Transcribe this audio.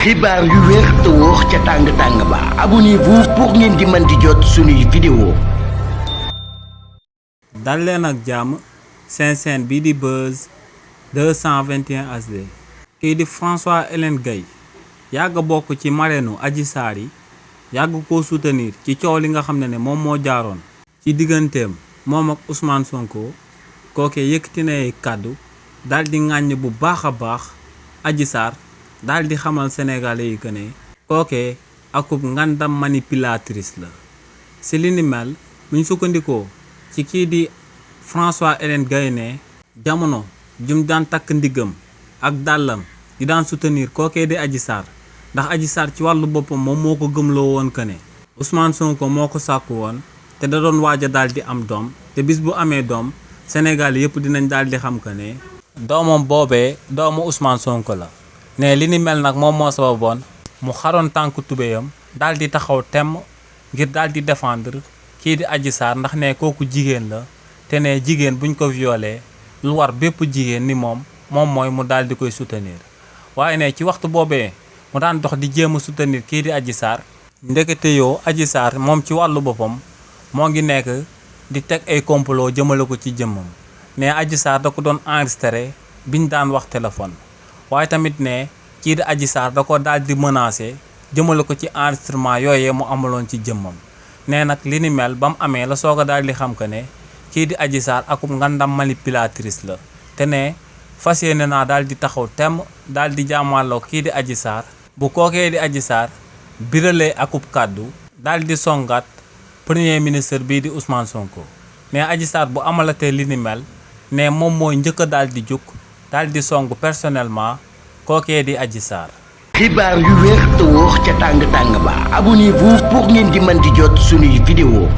xibaar yu wér te wóor ca tàng ba abonnez-vous pour ngeen di mën di jot suñuy vidéo. dal leen ak jàmm seen chaîne bii di Buzz 221 HD. kii di François Hélène Gaye yàgg bokk ci marraine Adji Sarr yi yàgg koo soutenir ci coow li nga xam ne moom moo jaaroon ci digganteem moom ak Ousmane Sonko kookee yëkkati na ay kàddu daal di ŋàññ bu baax a baax Adji Sarr daal di xamal sénégalais yi que ne kookee akub ngandam manipulatrice la. si li ni mel muñ sukkandikoo ci kii di François Hélène Gaye ne jamono jum daan takk ndiggam ak dàllam di daan soutenir kookee di Adji Sarr ndax Adji Sarr ci wàllu boppam moom moo ko gëmloo woon que ne Ousmane Sonko moo ko sàkku woon te da doon waaj a daal di am doom te bis bu amee doom Sénégal yëpp dinañ daal di xam que ne doomam boobee doomu Ousmane Sonko la. ne li ni mel nag moom moo sababoon mu xaroon tànk tubéyam daal di taxaw temm ngir daal di défendre kii di Adji Sarr ndax ne kooku jigéen la te ne jigéen buñ ko violé lu war bépp jigéen ni moom mooy mu daal di koy soutenir. waaye ne ci waxtu boobee mu daan dox di jéem a soutenir kii di Adji Sarr ndekete yoo Adji Sarr moom ci wàllu boppam moo ngi nekk di teg ay complot jëmale ko ci jëmmam ne Adji Sarr da ko doon enregistré biñ daan wax téléphone. waaye tamit ne kii di Adji Sarr da ko daal di menacé jëmale ko ci enregistrement yooyee mu amaloon ci jëmmam nee nag li ni mel ba mu amee la soog a daal di xam que ne kii di Adji Sarr akum ngandam manipulatrice la te ne fas yéene naa daal di taxaw temm daal di jàmmaloo kii di Adji Sarr bu kookee di Adji Sarr biralee akub kàddu daal di songaat premier ministre bii di Ousmane Sonko mais Adji Sarr bu amalatee li ni mel ne moom mooy njëkk a daal di jóg daal di song personnellement kookee di Adji Sarr. xibaar yu wér te wóor ca tàng ba abonnez-vous pour ngeen di mën di jot suñuy vidéo.